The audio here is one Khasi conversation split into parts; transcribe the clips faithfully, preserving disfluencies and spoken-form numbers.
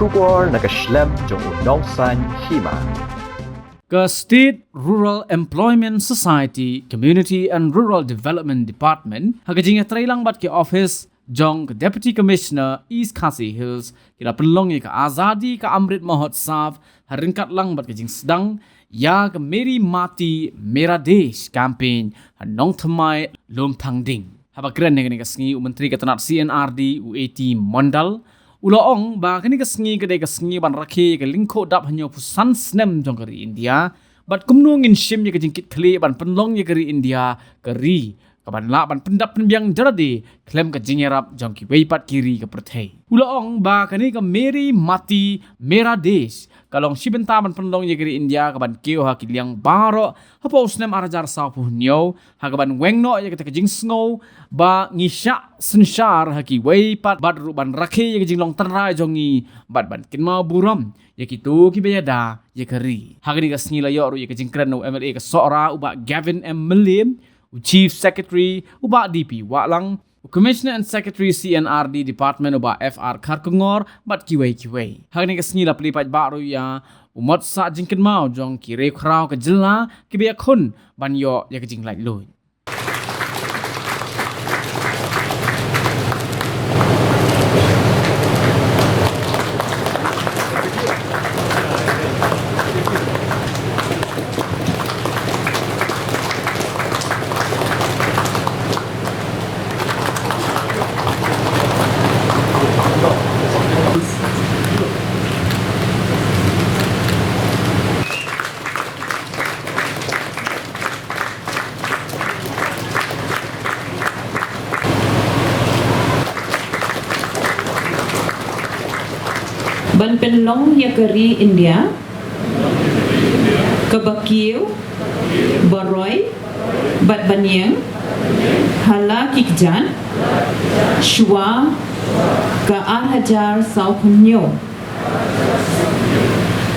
Khubor na ka shlem jong u Nongsaiñ Hima. Ka State Rural Employment Society, Community and Rural Development Department, ha ka jingïatreilang bad ka office jong ka Deputy Commissioner East Khasi Hills, ki la pynlong ïa ka Azadi Ka Amrit Mahotsav, ha ryngkat lang bad ka jingsdang ïa ka Meri Mati Mera Desh campaign ha Nongthymmai, Lumthangding. Haba kren ha kane ka sngi u Myntri ka tnat C and R D, u A T Mondal, u la ong ba kane ka sngi ka dei ka sngi ban rakhe ïa ka lyngkhuh dap hynñiewphew san snem jong ka ri India, bad kumno ngin shim ïa ka jingkitkhlieh ban pynlong ïa ka ri India ka ri kaban lah ban pyndap pynbiang da lade khlem ka jingïarap jong kiwei pat ki ri ka pyrthei. U la ong ba kane ka Meri Mati Mera Desh ka long shi bynta ban pynlong ïa ka ri India kaban kiew ha ki liang baroh hapoh u snem ar hajar sawphew hynñiew, ha kaban weng noh ïa kata ka jingsngew ba ngi shah synshar ha kiwei pat, bad ruh ban rakhe ïa ka jinglong tynrai jong ngi bad ban kynmaw burom ïa kito kiba ïada ïa ka ri. Ha kane ka sngi la ïoh ruh ïa ka jingkren na u M L A ka Sohra, u Bah Gavin M Mylliem, u Chief Secretary, u Bah D P Wahlang, u Commissioner and Secretary C and R D Department, u Bah F R Kharkongor, bad kiwei kiwei. Ha kane ka sngi la plie paidbah ruh ïa u mot sah jingkynmaw jong ki riewkhraw ka jylla kiba ïakhun ban ïoh ïa ka jinglaitluid. Ban pynlong ïa ka ri India kaba kiew, ba roi bad ba niang ha la ki kjat shuwa ka ar hajar sawphew hynñiew.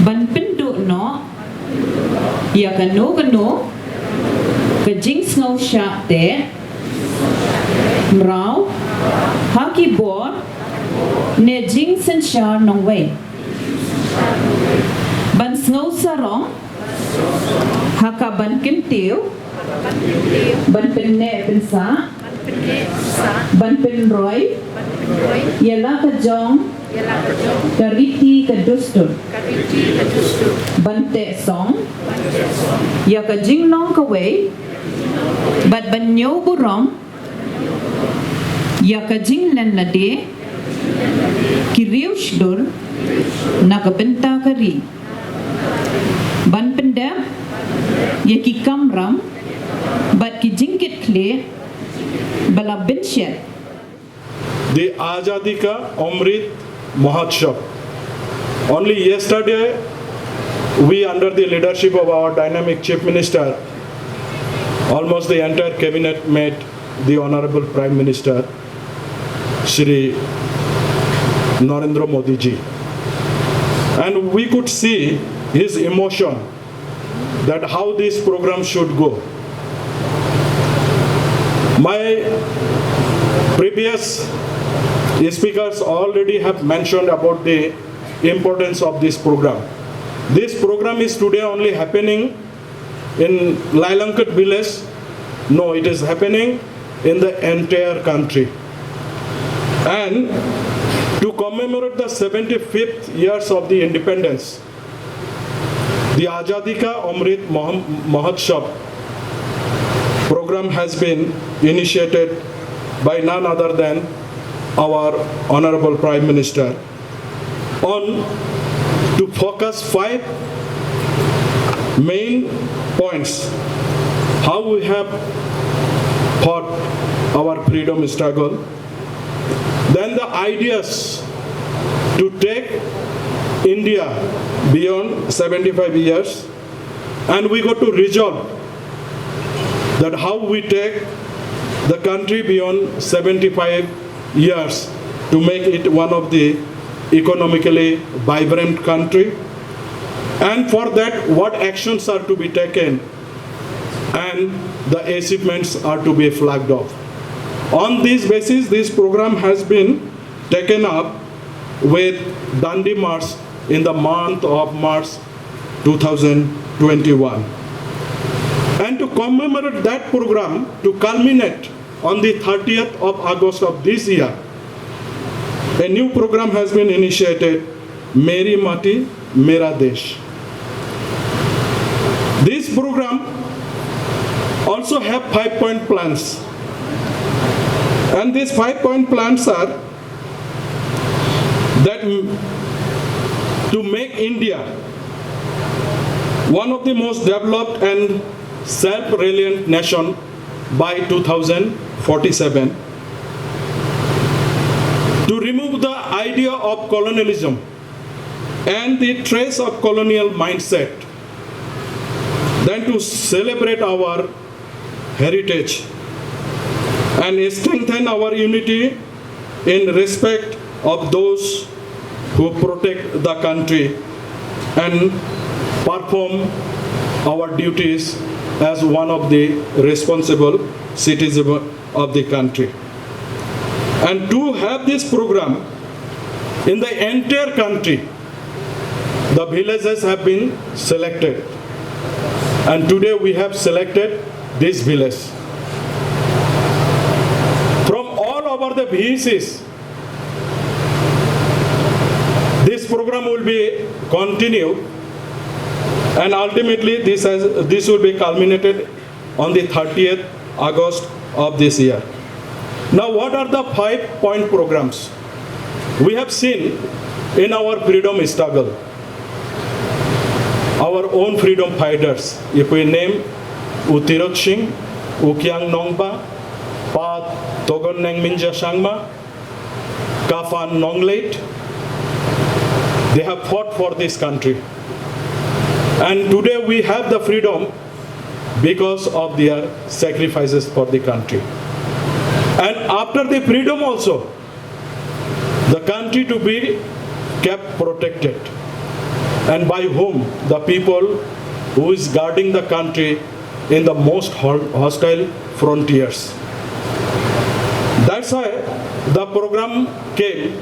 Ban pynduh noh ïa kano kano ka jingsngew shah teh mraw ha ki bor ne jingsynshar nongwei. Ban sngew sarong ha ka ban kyntiew, ban pynneh pynsah, ban pynroi ïa la ka jong ka riti ka dustur, ban teh song ïa ka jinglong kawei, bad ban ñiew burom ïa ka jinglen lade ki riew shlur na ka bynta ka ri. Ban pyndep ïa ki kamram bad ki jingkitkhlieh ba la bynshet. The Azadi Ka Amrit Mahotsav. Only yesterday, we, under the leadership of our dynamic Chief Minister, almost the entire cabinet met the Honorable Prime Minister, Shri Narendra Modi ji. And we could see his emotion that how this program should go. My previous speakers already have mentioned about the importance of this program. This program is today only happening in Lailangkat village. No, it is happening in the entire country. And to commemorate the seventy-fifth years of the independence, the Azadi Ka Amrit Maham-, Mahotsav program has been initiated by none other than our Honorable Prime Minister on to focus five main points: how we have fought our freedom struggle, then the ideas to take India beyond seventy-five years, and we got to resolve that how we take the country beyond seventy-five years to make it one of the economically vibrant country, and for that, what actions are to be taken and the achievements are to be flagged off. On this basis, this program has been taken up with Dandi March in the month of March two thousand twenty-one. And to commemorate that program, to culminate on the thirtieth of August of this year, a new program has been initiated, Meri Mati, Mera Desh. This program also have five point plans. And these five point plans are that m- to make India one of the most developed and self-reliant nation by two thousand forty-seven, to remove the idea of colonialism and the trace of colonial mindset, then to celebrate our heritage and strengthen our unity in respect of those who protect the country and perform our duties as one of the responsible citizens of the country. And to have this program in the entire country, the villages have been selected. And today we have selected this village. From all over the V E Cs, this program will be continued, and ultimately this, has, this will be culminated on the thirtieth August of this year. Now, what are the five point programs? We have seen in our freedom struggle, our own freedom fighters, if we name U Tirot Sing, U Kiang Nongba, Pa Togon Nengminja Sangma, Kafan Nongleit, they have fought for this country. And today we have the freedom because of their sacrifices for the country. And after the freedom also, the country to be kept protected. And by whom? The people who is guarding the country in the most ho- hostile frontiers. That's why the program came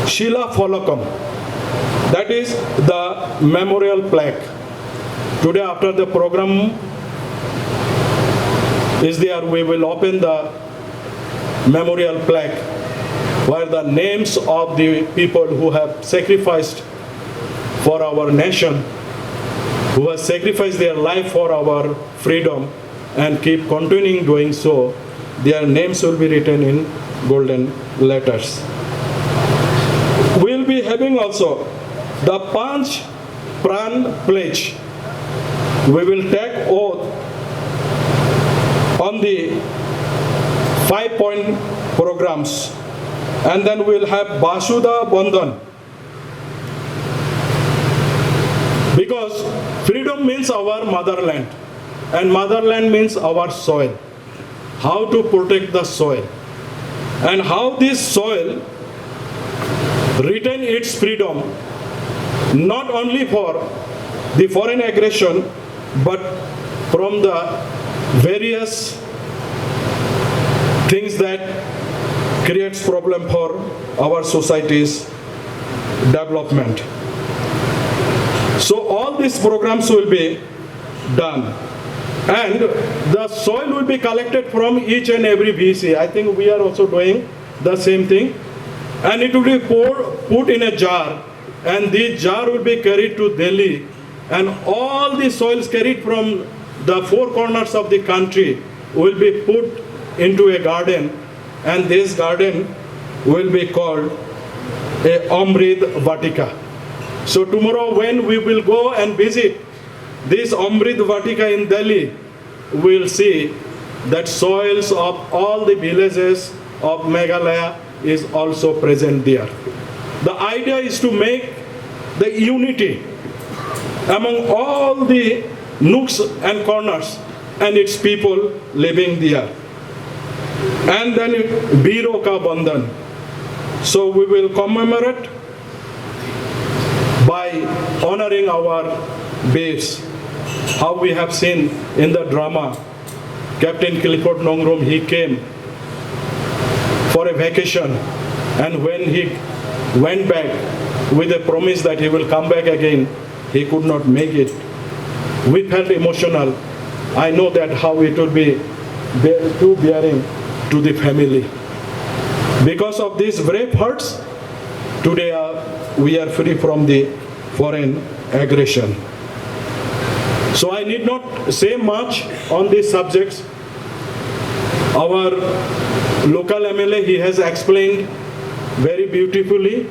Shila Falakam, that is the memorial plaque. Today, after the program is there, we will open the memorial plaque where the names of the people who have sacrificed for our nation, who have sacrificed their life for our freedom and keep continuing doing so, their names will be written in golden letters. We'll be having also the Panch Pran Pledge. We will take oath on the five point programs, and then we'll have Basuda Bandhan. Because freedom means our motherland, and motherland means our soil. How to protect the soil, and how this soil retain its freedom, not only for the foreign aggression, but from the various things that creates problem for our society's development. So all these programs will be done, and the soil will be collected from each and every V C. I think we are also doing the same thing, and it will be pour, put in a jar, and this jar will be carried to Delhi, and all the soils carried from the four corners of the country will be put into a garden, and this garden will be called a Amrit Vatika. So tomorrow when we will go and visit this Amrit Vatika in Delhi, we'll see that soils of all the villages of Meghalaya is also present there. The idea is to make the unity among all the nooks and corners and its people living there. And then Biro Ka Bandhan. So we will commemorate by honoring our babes, how we have seen in the drama, Captain Clifford Nongrum, he came for a vacation, And when he went back with a promise that he will come back again, he could not make it. We felt emotional. I know that how it will be be- too bearing to the family. Because of these brave hearts, today uh, we are free from the foreign aggression. So I need not say much on these subjects. Our local M L A, he has explained very beautifully.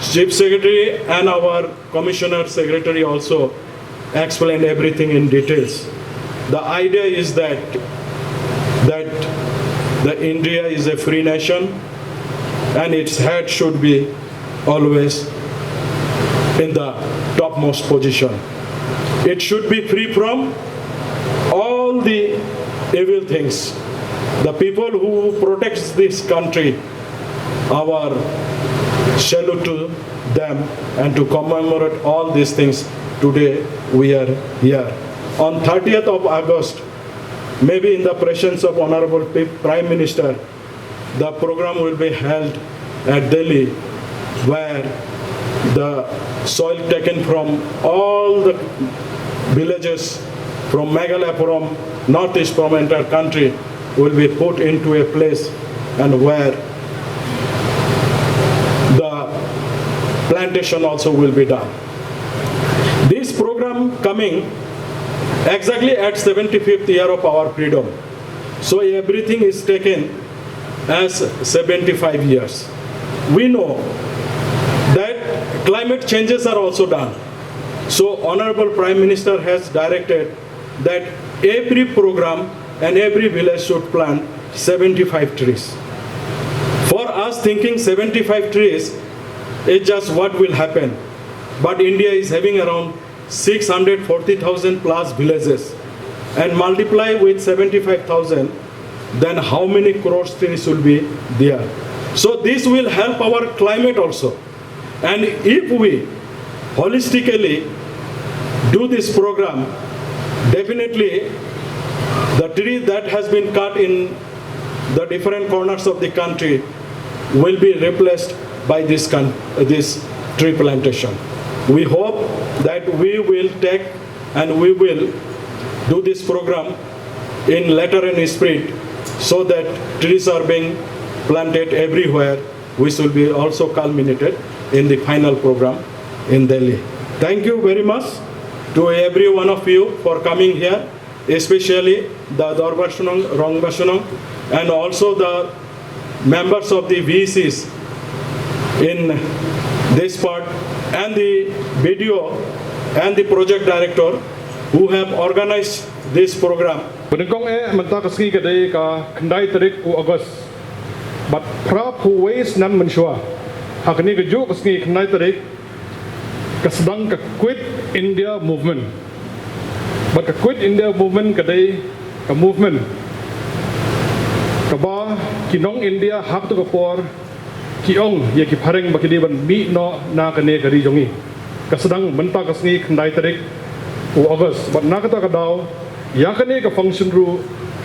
Chief Secretary and our Commissioner Secretary also explained everything in details. The idea is that that the India is a free nation and its head should be always in the topmost position. It should be free from all the evil things. The people who protects this country, our salute to them and to commemorate all these things, today we are here. On thirtieth of August, maybe in the presence of Honorable P- Prime Minister, the program will be held at Delhi, where the soil taken from all the villages from Meghalaya, from Northeast, from entire country will be put into a place and where the plantation also will be done. This program coming exactly at seventy-fifth year of our freedom. So everything is taken as seventy-five years. We know that climate changes are also done. So Honorable Prime Minister has directed that every program and every village should plant seventy-five trees. For us, thinking seventy-five trees is just what will happen. But India is having around six hundred forty thousand plus villages, and multiply with seventy-five thousand, then how many crores trees will be there? So this will help our climate also. And if we holistically do this program, definitely the tree that has been cut in the different corners of the country will be replaced by this, con- this tree plantation. We hope that we will take and we will do this program in letter and spirit so that trees are being planted everywhere, which will be also culminated in the final program in Delhi. Thank you very much to every one of you for coming here, especially the Dorbar Shnong, Rongba Shnong, and also the members of the V Cs in this part, and the B D O and the project director who have organized this program. Banyngkong eh mynta ka sngi ka dei ka khyndai tarik u August. Bad phra phew wei snem mynshuwa, ha kane ka juh ka sngi khyndai tarik, ka sdang ka Quit India Movement. Bad ka Quit India Movement ka dei ka movement kaba ki nong India ha kato ka por ki ong ïa ki phareng ba ki dei ban mih noh na kane ka ri jong ngi. Ka sdang mynta ka sngi khyndai tarik u August. Bad na kata ka daw, ïa kane ka function ruh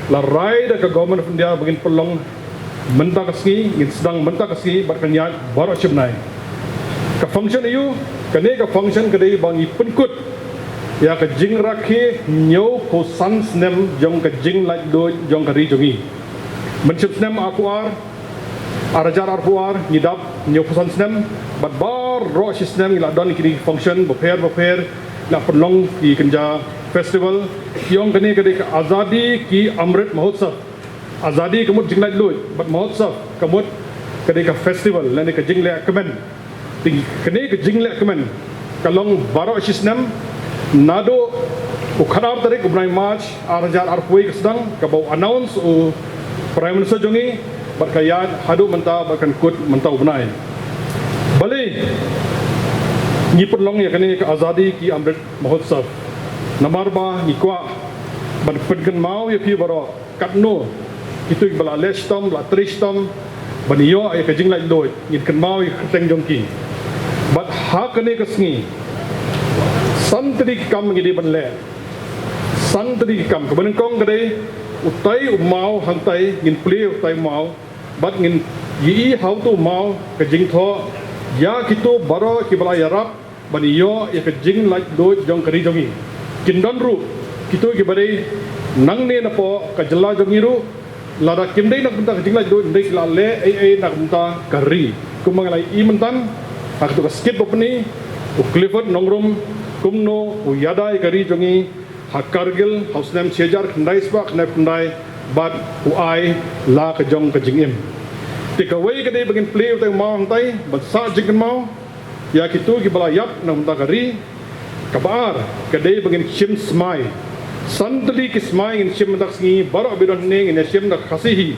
la rai da ka Government of India ba ngin pynlong mynta ka sngi, ngin sdang mynta ka sngi bad kan ïaid baroh shi bnai. Ka function aïu? Kane ka function ka dei ba ngi pynkut ïa ka jingrakhe hynñiew phew san snem jong ka jinglaitluid jong ka ri jong ngi. Mynshem snem arphew ar, ar hajar arphew ar ngi dap hynñiew phew san snem, bad baroh shi snem ngi la don kine ki function bapher bapher, la pynlong ki kynja festival. Ki ong kane ka dei ka Azadi Ki Amrit Mahotsav. Azadi ka mut jinglaitluid, bad Mahotsav ka mut ka dei ka festival lane ka jingleh kmen. Te kane ka jingleh kmen ka long baroh shi snem, naduh u khatar tarik u bnai March ar hajar arphew wei ka sdang, kaba u announce u Prime Minister jong ngi, bad ka ïaid haduh mynta bad kan kut mynta u bnai. Balei ngi pynlong ïa kane ka Azadi Ki Amrit Mahotsav? Namar ba ngi kwah ban pynkynmaw ïa phi baroh katno kito kiba la leh shitom, la trei shitom ban ïoh ïa ka jinglaitluid, ngin kynmaw ïa ka kyrteng jong ki. Bad ha kane ka sngi san tylli ki kam ngi dei ban leh. San tylli ki kam, kaba nyngkong ka dei utai u maw hangtai, ngin plie utai u maw bad ngin Ngi i ha uto u maw ka jingthoh ïa kito baroh kiba la ïarap ban ïoh ïa ka jinglaitluid jong ka ri jong ngi. Kin don ruh kito kiba dei nangne napoh ka jylla jong ngi ruh, lada kim dei na ka bynta ka jinglaitluid, ym dei ki la leh ei ei na ka bynta ka ri. Kumba ngi la i mynta ha kato ka skit ba pyni, u Clifford Nongrum kumno u ïada ïa ka ri jong ngi ha Kargil ha u snem shi hajar khyndai spah khyndai phew khyndai bad u ai la ka jong ka jingim. Te kawei ka dei ba ngin plie utai u maw hangtai ban sah jingkynmaw ïa kito kiba la ïap na ka bynta ka ri. Kaba ar ka dei ba ngin shim smai. San tylli ki smai ngin shim mynta ka sngi, baroh ba don hangne ngin ïa shim da ka Khasi hi,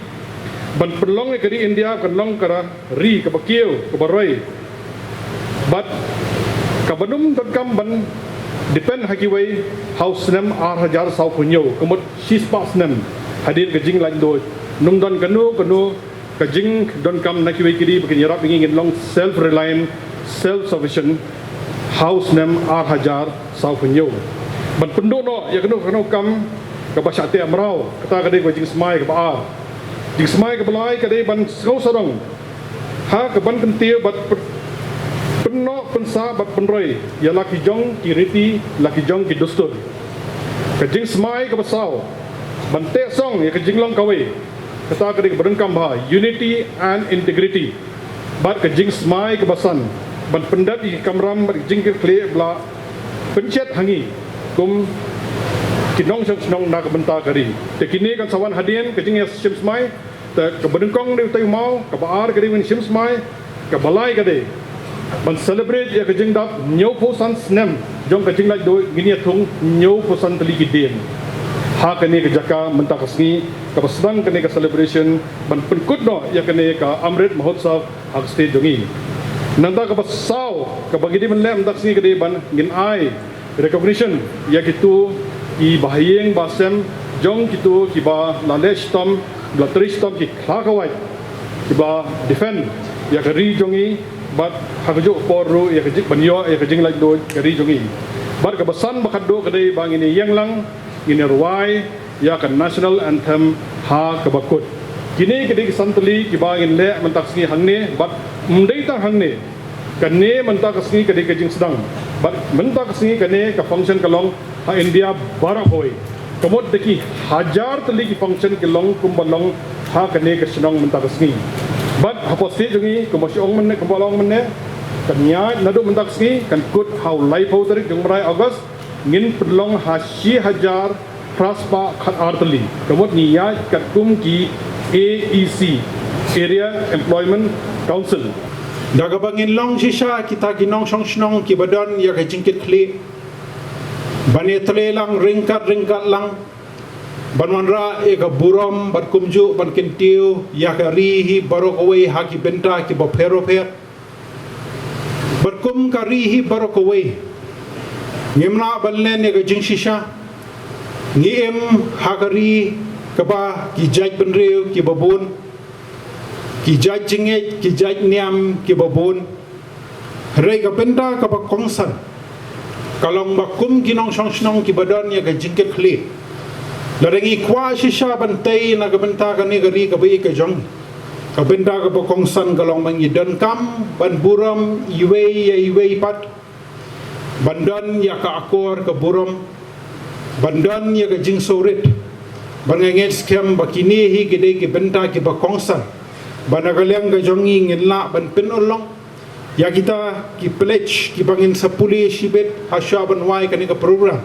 ban pynlong ïa ka ri India kan long ka ri kaba kiew, kaba roi. Bad kaba ym donkam ban depend ha kiwei ha u snem ar hajar saw phew hynñiew, ka mut shispah snem hadien ka jinglaitluid, ym don kano kano ka jingdonkam na kiwei ki ri ba kin ïarap ïa ngi, ngin long self reliant, self sufficient ha u snem ar hajar saw phew hynñiew. Ban pynduh noh ïa kano kano ka kam kaba shah teh mraw, kata ka dei ka jingsmai kaba ar. Jingsmai kaba lai ka dei ban sngewsarong ha ka ban kyntiew bad pyn-, pynnoh pynsah bad pynroi ïa la ki jong ki riti, la ki jong ki dustur. Ka jingsmai kaba saw ban teh song ïa ka jinglong kawei, kata ka dei kaba donkam bha, unity and integrity. Bad ka jingsmai kaba san ban pyndep ïa ki kamram bad ki jingkitkhlieh ba la pynshet ha ngi kum ki nongshong shnong na ka bynta ka ri. Te kine kan sa wan hadien ka jingïashim smai. Te kaba nyngkong dei utai u maw, kaba ar ka dei ban shim smai, kaba lai ka dei ban celebrate ïa ka jingdap hynñiew phew san snem jong ka jinglaitluid. Ngin ïa thung hynñiew phew san tylli ki dieng ha kane ka jaka mynta ka sngi, kaba sdang kane ka celebration ban pynkut noh ïa kane ka Amrit Mahotsav ha ka state jong ngi. Nangta kaba saw kaba ngi dei ban leh mynta ka sngi ka dei ban ngin ai recognition ïa kito ki bahaïing bahasem jong kito kiba la leh shitom, ba la trei shitom, ki khlawait, kiba defend ïa ka ri jong ngi, bad ha kajuh ka por ruh ïa ka jing, ban ïoh ïa ka jinglaitluid ka ri jong ngi. Bad kaba san ba khatduh ka dei ba ngin ïeng lang, ngin rwai ïa ka national anthem ha kaba kut. Kine ki dei ki san tylli kiba ngin leh mynta ka sngi hangne, bad ym dei tang hangne. Kane mynta ka sngi ka dei ka jingsdang, bad mynta ka sngi kane ka function ka long ha India baroh kawei. Ka mut da ki hajar tylli ki function ki long kumba long ha kane ka shnong mynta ka sngi. Bad hapoh state jong ngi kumba shu ong mynne, kumba la ong mynne, kan ïaid naduh mynta ka sngi kan kut ha u laiphew tarik jong u bnai August, ngin pynlong ha shi hajar phra spah khat ar tylli. Ka mut ngi ïaid katkum ki A E C, Area Employment Council. Da kaba ngin long shisha kita ki nongshong shnong kiba don ïa ka jingkitkhlieh ban ïatrei lang ryngkat ryngkat lang ban wanrah ïa ka burom bad kumjuh ban kyntiew ïa ka ri hi baroh kawei ha ki bynta kiba pher bapher. Bad kum ka ri hi baroh kawei, ngim lah ban len ïa ka jingshisha. Ngi im ha ka ri kaba ki jaitbynriew kiba bun, ki jait jingngeit, ki jait niam kiba bun. Hynrei ka bynta kaba kongsan ka long ba kum ki nongshong shnong kiba don ïa ka jingkitkhlieh, lada ngi kwah shisha ban tei na ka bynta kane ka ri kaba ïeit ka jong ngi, ka bynta kaba kongsan ka long ba ngi donkam ban burom iwei ïa iwei pat, ban don ïa ka akor ka burom, ban don ïa ka jingsngewrit. Bad nga ngeit skhem ba kine hi ki dei ki bynta kiba kongsan ba na ka liang ka jong ngi ngin lah ban pynurlong ïa kita ki pledge kiba ngin sa pule shibit ha shuwa ban wai kane ka program.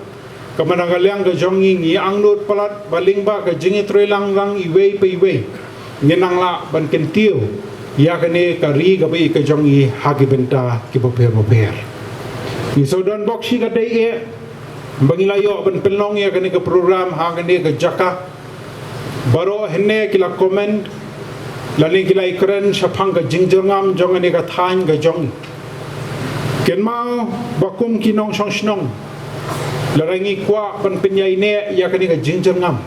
Kaba na ka liang ka jong ngi ngi angnud palat ba lyngba ka jingïatreilang lang iwei pa iwei, ngin nang lah ban kyntiew ïa kane ka ri kaba ïeit ka jong ngi ha ki bynta kiba pher bapher. Ngi shu don bok shi katdei eh ba ngi la ïoh ban pynlong ïa kane ka program ha kane ka jaka. Baroh hynne ki la comment lane ki la ïakren shaphang ka jingjyrngam jong kane ka thaiñ ka jong ngi. Kynmaw ba kum ki nongshong shnong, lada ngi kwah ban pynïaineh ïa kane ka jingjyrngam,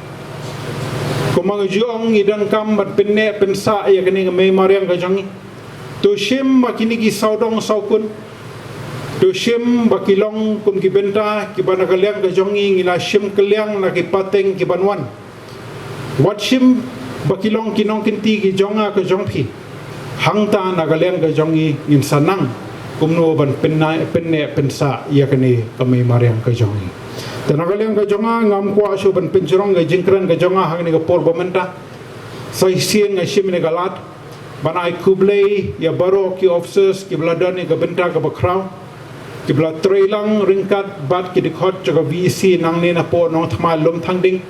kumba nga ju ong, ngi donkam ban pynneh pynsah ïa kane ka mei mariang ka jong ngi. To shim ba kine ki sawdong sawkun, to shim ba ki long kum ki bynta kiba na ka liang ka jong ngi ngi la shim kylliang na ki pateng ki ban wan. Wat shim ba ki long ki nongkynti ki jong nga ka jong phi. Hangta na ka liang ka jong ngi ngin sa nang kumno ban pynneh pynsah ïa kane ka mei mariang ka jong ngi. Te na ka liang ka jong nga ngam kwah shuh ban pynjrong ka jingkren ka jong nga ha kane ka por ba mynta. Sa shisien nga shim ïa ka lad ban ai khublei ïa baroh ki officers kiba la don ïa ka bynta kaba khraw, kiba la trei lang ryngkat bad ki dkhot jong ka V E C nangne napoh Nongthymmai Lumthangding.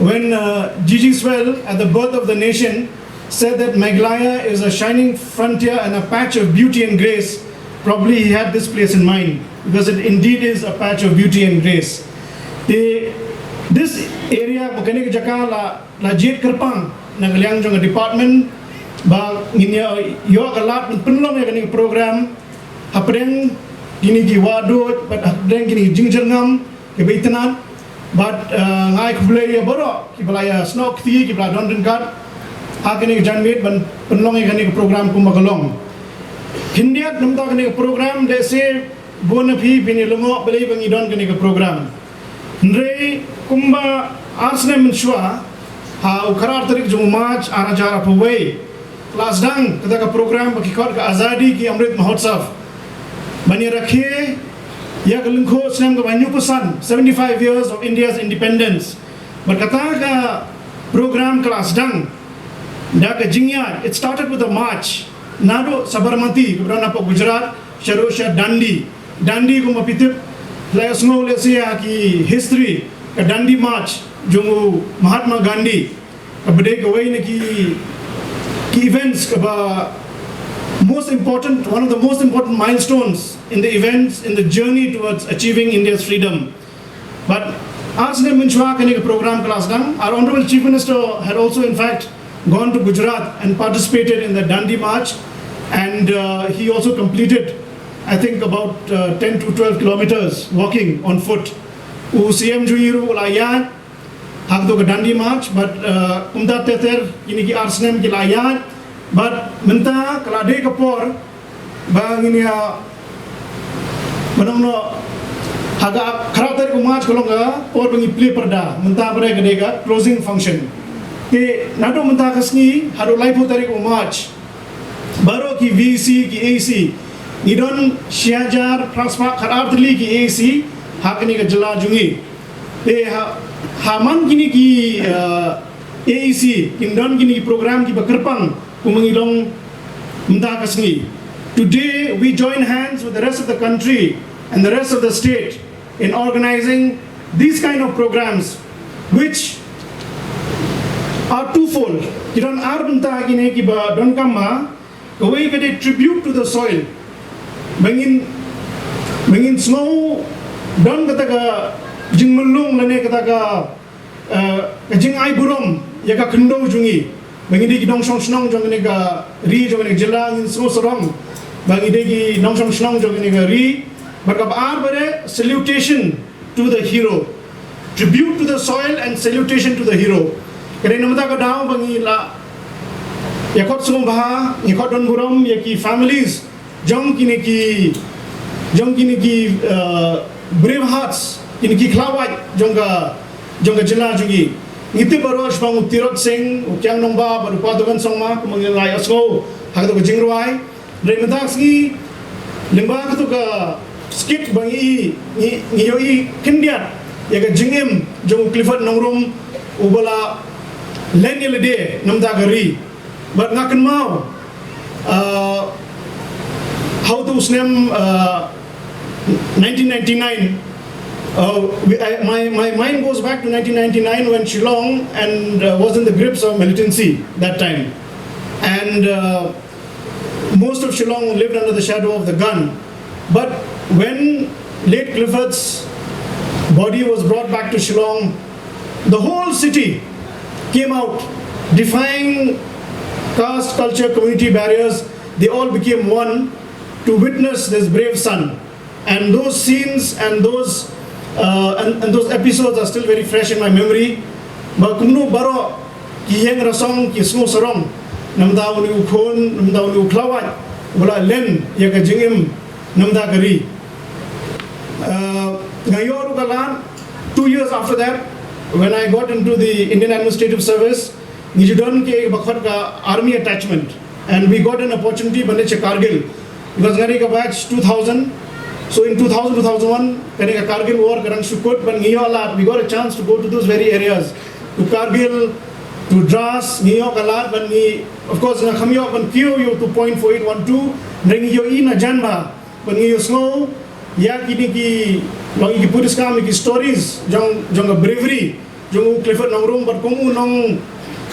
When uh, G G Swell, at the birth of the nation, said that Meghalaya is a shining frontier and a patch of beauty and grace, probably he had this place in mind, because it indeed is a patch of beauty and grace. The, this area, kane ka jaka la, la jied kyrpang na ka liang jong ka department ba ngin ïa ïoh ka lad ban pynlong ïa kane ka program hapdeng kine ki wahduid bad hapdeng kine ki jingjyrngam kiba itynnad. Bad uh, nga ai khublei ïa baroh kiba la ïa snoh kti, kiba la don ryngkat ha kane ka janmiet ban pynlong ïa kane ka program kumba ka long. Khyndiat, namar kane ka program, lehse bun na phi phin ïa lyngngoh balei ba ngi don kane ka program. Hynrei kumba ar snem mynshuwa, ha u khatar tarik jong u March ar hajar arphew wei, la sdang kata ka program ba ki khot ka Azadi Ka Amrit Mahotsav, ban ïa rakhe ïa ka lyngkhuh snem kaba hynñiewphew san, seventy-five years of India's independence. Bad kata ka program ka la sdang da ka jingïaid, it started with a march naduh Sabarmati kaba don napoh Gujarat shaduh sha Dandi. Dandi, kumba phi tip, la ïa sngew lehse ha ki history, ka Dandi March jong u Mahatma Gandhi, kaba dei kawei na ki, ki events kaba most important, one of the most important milestones in the events in the journey towards achieving India's freedom. But ar snem mynshuwa kane ka program ka la sdang, our Honorable Chief Minister had also in fact gone to Gujarat and participated in the Dandi March, and uh, he also completed, I think, about uh, ten to twelve kilometers walking on foot. U C M jong ngi ruh la ïaid ha kato ka Dandi March, but uh, kumta ter ter kine ki ar snem ki la ïaid, but mynta ka la dei ka por ba ngin ïa, ba nang noh, ha ka khatar tarik u March ka long ka por ba ngi plie pyrda, mynta ba dei ka dei ka closing function. Te naduh mynta ka sngi haduh laiphew tarik u March, baroh ki V E C, ki A E C, ngi don shi hajar phra spah khatar tylli ki A E C ha kane ka jylla jong ngi. Te ha, ha man kine ki uh, A E C kin don kine ki program kiba kyrpang kumba ngi long mynta ka sngi. Today we join hands with the rest of the country and the rest of the state in organizing these kind of programs, which are twofold. Ki don ar bynta kine kiba donkam ma, kawei ka dei tribute to the soil. Ba ngin, ba ngin sngew don kata ka jingmyllung lane kata ka uh, ka jingai burom ïa ka khyndew jong ngi. Ba ngi dei ki nongshong shnong jong kane ka ri, jong kane ka jylla, ngin sngew sarong ba ngi dei ki nongshong shnong jong kane ka ri. Bad kaba ar ba dei salutation to the hero, tribute to the soil and salutation to the hero. Ka dei namar kata ka daw ba ngi la ïa khot sngewbha, ngi khot don burom ïa ki families jong kine ki, jong kine ki uh, brave hearts, kine ki khlawait jong ka, jong ka jylla jong ngi. Ngi tip baroh shaphang u Tirot Sing, u Kiang Nangbah bad u Patogen Sangma, kumba ngi la ïohsngew ha kato ka jingrwai. Hynrei mynta ka sngi, lyngba kato ka skit ba ngi, ngi, ngi ïohi khyndiat ïa ka jingim jong u Clifford Nongrum, uba la len ïa lade na bynta ka ri. Bad nga kynmaw uh, ha uto u snem uh, nineteen ninety-nine. Uh, we, I, my, my mind goes back to nineteen ninety-nine when Shillong and uh, was in the grips of militancy that time. And uh, most of Shillong lived under the shadow of the gun. But when late Clifford's body was brought back to Shillong, the whole city came out, defying caste, culture, community barriers. They all became one to witness this brave son. And those scenes and those uh, and, and those episodes are still very fresh in my memory. Ba kumno baroh ki ïeng rasong, ki sngew sarong na bynta une u khun, na bynta une u khlawait uba la len ïa ka jingim na bynta ka ri. Uh, nga ïoh ruh ka lad, two years after that, when I got into the Indian Administrative Service, ngi ju don kiei kiba khot ka army attachment. And we got an opportunity ban leit sha Kargil. Because nga dei ka batch two thousand. So in two thousand, two thousand one, kane ka Kargil war ka dang shu kut, ban ngi ïoh lad, we got a chance to go to those very areas. To Kargil, to Dras, ngi ïoh ka lad, ban ngi, of course, nga kham ïoh ban kiew ïa u two point four eight one two, hynrei ngi ïohi najan bha, ban ngi ïohsngew ïa kine ki, long ïa ki puriskam, ïa ki stories jong, jong ka bravery jong u Clifford Nongrum, bad kum u nong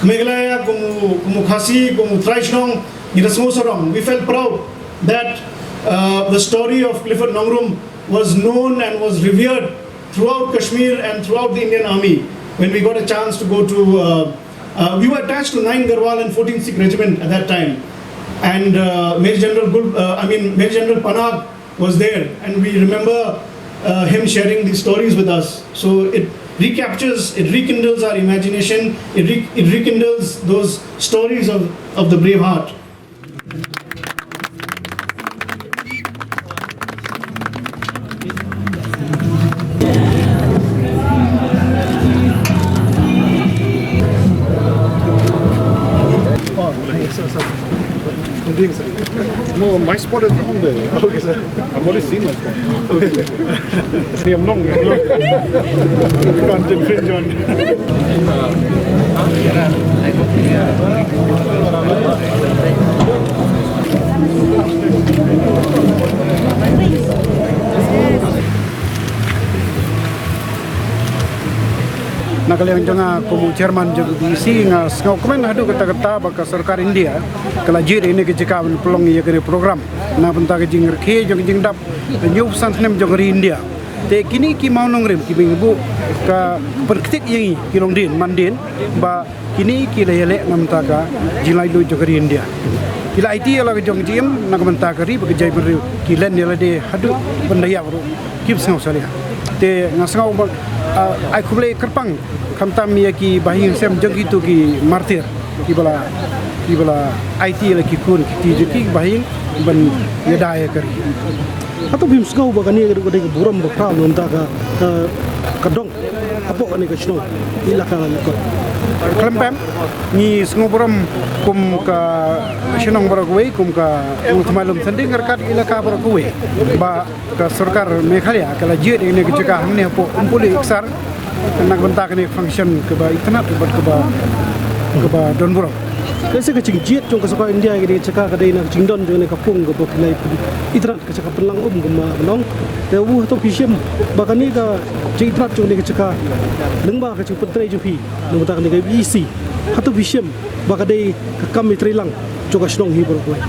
Meghalaya, kum u, kum u Khasi, kum u trai shnong, ngi da sngewsarong. We felt proud that, uh, the story of Clifford Nongrum was known and was revered throughout Kashmir and throughout the Indian Army when we got a chance to go to, uh, uh, we were attached to nine Garhwal and fourteen Sikh Regiment at that time. And, uh, Major General Gul, uh, I mean, Major General Panag was there, and we remember, uh, him sharing these stories with us. So it recaptures, it rekindles our imagination, it, re- it rekindles those stories of, of the brave heart. Oh, yes, sir, sir. I'm doing, sir. No, my spot is not there. Okay, sir. I've already seen my spot. Okay. See, I'm long. I'm long. You can't infringe on. Na ka liang jong nga kum u chairman jong ka B E C, nga sngewkmen haduh katta katta ba ka sorkar India ka la jied ïa kane ka jaka ban pynlong ïa kane ka program na bynta ka jingrakhe jong ka jingdap hynñiewphew san snem jong ka ri India. Te kine ki mawnongrim kiba ngi buh ka pynktit ïa ngi ki longdien mandien ba kine ki la ïaleh na bynta ka jinglaitluid jong ka ri India. Ki la aiti ïa la ka jong ka jingim na ka bynta ka ri bad ka jaitbynriew, ki len ïa lade haduh ban da ïap ruh kim sngew salia. Te nga sngew ba, ah, ai khublei kyrpang khamtam ïa ki bahaïing hasem jong kito ki martyr kiba la, kiba la aiti ïa la ki khun ki kti jong ki bahaïing ban ïada ïa ka ri. Hato phim sngew ba kane ka dei ka burom ba phra na bynta ka, ka, ka dong hapoh kane ka shnong, ïalaka Laitkot? Khlem pep, ngi sngew burom kum ka shnong baroh kawei, kum ka Nongthymmai Lumsynding, ryngkat ïalaka baroh kawei, ba ka sorkar Meghalaya ka la jied ïa kane ka jaka hangne hapoh Umpuli Iksar na ka bynta kane ka function kaba itynnad bad kaba, kaba don burom. Ka shisha ka jingjied jong ka sorkar India ïa kane ka jaka ka dei na ka jingdon jong kane ka pung kaba ki la itynnad ka jaka pynlang um, kumba nga ong. Te u, hato phi shem ba kane ka jingtrei jong kane ka jaka lyngba ka jingpyntrei jong phi na ka bynta kane ka B E C, hato phi shem ba ka dei ka kam ïatreilang jong ka shnong hi baroh kawei?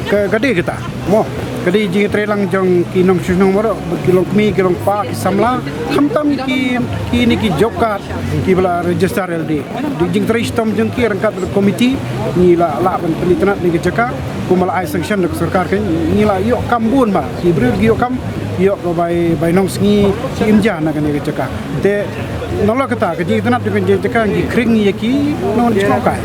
Ka, ka dei kata mo, ka dei jingïatreilang jong ki nongshong shnong baroh, ki longkmie, ki longkpa, ki samla, khamtam ki, kine ki job card kiba la register already. Dei jingtrei shitom jong ki ryngkat bad ka komiti, ngi la lah ban pynitynnad ïa ka jaka, kumba la ai sanction da ka sorkar, kan ngi la ïoh kam bun bha, ki briew ki ïoh kam, ïoh ka bai, bai nongsngi, ki im ja na kane ka jaka. Te nalor kata ka jingïatynnad jong kane ka jaka ngi khring ïa ki nongshong shnong kai.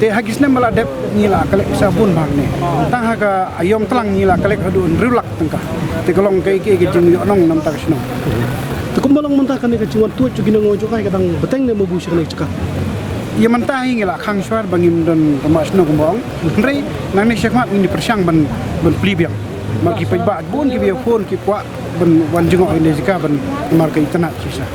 Te ha ki snem ba la dep ngi la collect pisa bun bha hangne. Tang ha ka aïom tlang ngi la collect haduh hynriew lak tyngka. Te ka long kaei kaei ka jingïohnong na bynta ka shnong. Te kumba long mynta kane ka jingwan tuid jong ki nongshong shnong kai ka dang bteng ne ma bun sha kane ka jaka? Ïa mynta hi ngi la khang shuwa ba ngim don rangbah shnong kumba ong. Hynrei nangne shakhmat ngin ïa pyrshang ban, ban plie biang. Ma ki paidbah bun kiba ïa phone ki kwah ban wan jngoh ïa kane ka jaka ban, namar ka itynnad shisha.